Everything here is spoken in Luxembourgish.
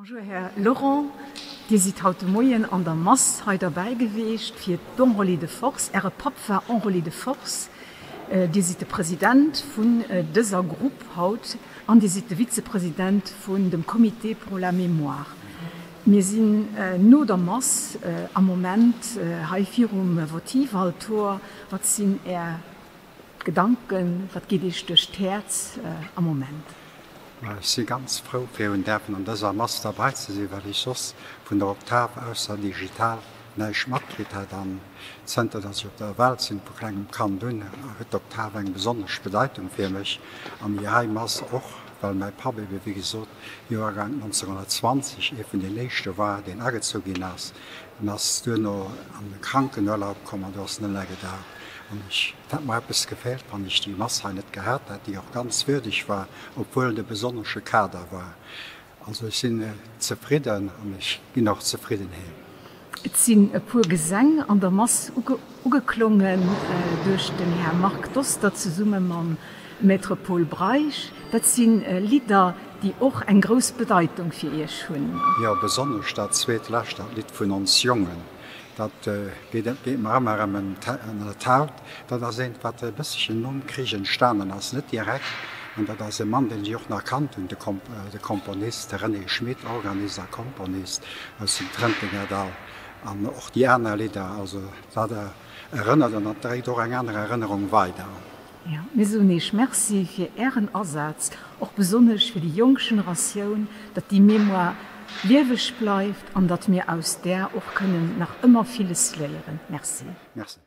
Bonjour Här Laurent, Dir sidd haut de Moien an der Mass hei derbäi geweecht fir d'Enrôlés de Force. Äre Papp war Enrôlé de Force. Dir sidd de President vun dëser Grupp haut an Dir sidd de Vizepresident vun dem Comité pour la mémoire. Mir sinn no der Mass am Moment hei virum Votivaltor. Wat sinn Är Gedanken, wat geet Iech duerch d'Häerz am Moment? Ech si ganz frou fir hunn däerfen an dëser Mass derbei ze sinn, well ech soss vun der Oktav ausser digital näischt matkritt hätt. An zënter datt ech op der Welt sinn, vu klengem Kand un, huet d'Oktav eng besonnesch Bedeitung fir mech. An déi hei Mass och, well mäi Papp ebe wéi gesot Joergang 1920 ee vun den éischte war, deen agezu ginn ass. En ass duerno an de Krankenurlaub komm an do ass en ënnergedaucht. An ech, et hätt mer eppes gefeelt, wann ech déi Mass hei net gehat hätt, déi och ganz würdeg war, obwuel et e besonnesche Kader war. Also ech sinn zefridden an ech ginn och zefridden heem. Et sinn e puer Gesäng an der Mass ugeklongen duerch den Här Marc Doster zesumme mam Maître Paul Breisch. Dat si Lidder, déi och eng grouss Bedeitung fir Iech hunn. Jo, besonnesch dat zweet lescht, dat Lidd vun ons Jongen. Dat geet mer ëmmer erëm ënner d'Haut. Dat ass eent, wat e bësselchen nom Krich entstanen ass, net direkt. An dat ass e Mann, deen ech och nach kannt hunn, de Komponist, de René Schmit, Organist a Komponist aus dem Trëntenger Dall. An och déi aner Lidder, also dat erënnert an dat dréit och eng aner Erënnerung weider. Jo, mir soen Iech Merci fir Ären Asaz, och besonnesch fir déi jonk Generatioun, datt déi Mémoire lieweg bleift an datt mir aus där och kënnen nach ëmmer villes léieren. Merci. Merci.